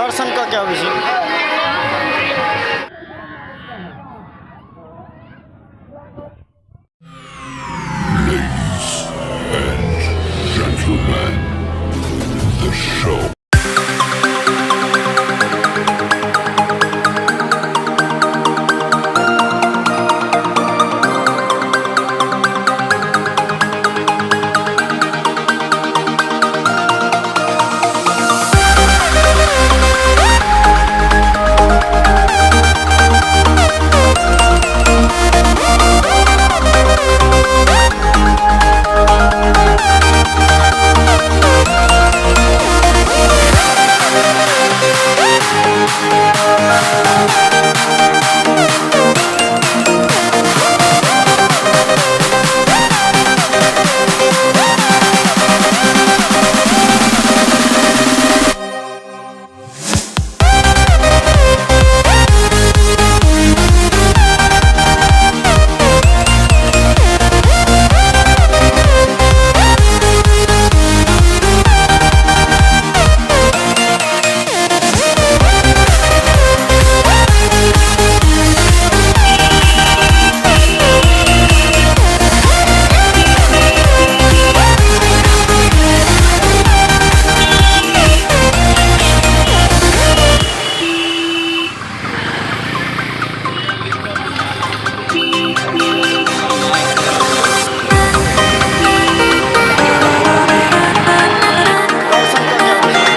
दर्शन कऽ के अबै छी। Ladies and gentlemen, the show. दर्शन कऽ के अबै छी।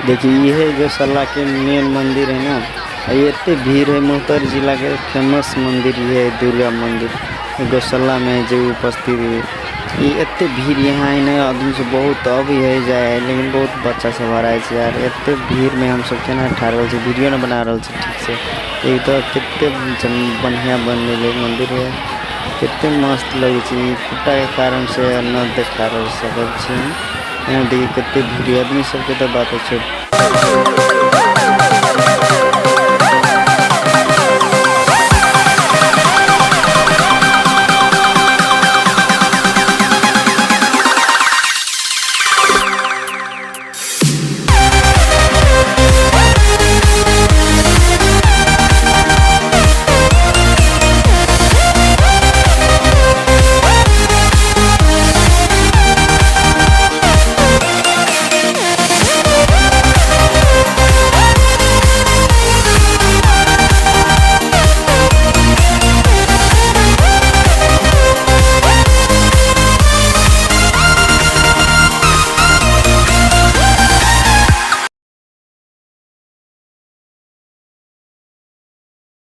देखिए ये है गौशाला के मेन मंदिर है ना, ये एते भीड़ है। मोहतर जिला के फेमस मंदिर ये है दुर्गा मंदिर गौशाला में जो उपस्थित है। ये एते भीड़ यहाँ है ना, आदमी सब बहुत अभी है जाए है, लेकिन बहुत बच्चा सब आ रहा है यार। एते भीड़ में हम सब केना ठाढ़ रहल छी, वीडियो न बना रहल छी ठीक से। एक तो कते बढ़िया बनल मंदिर है, कते मस्त लगे छै। ई खुट्टा के कारण से न देखा रहल सकल छी। यहाँ देखिए कते भीड़ आदमी सबके, तो बात छै।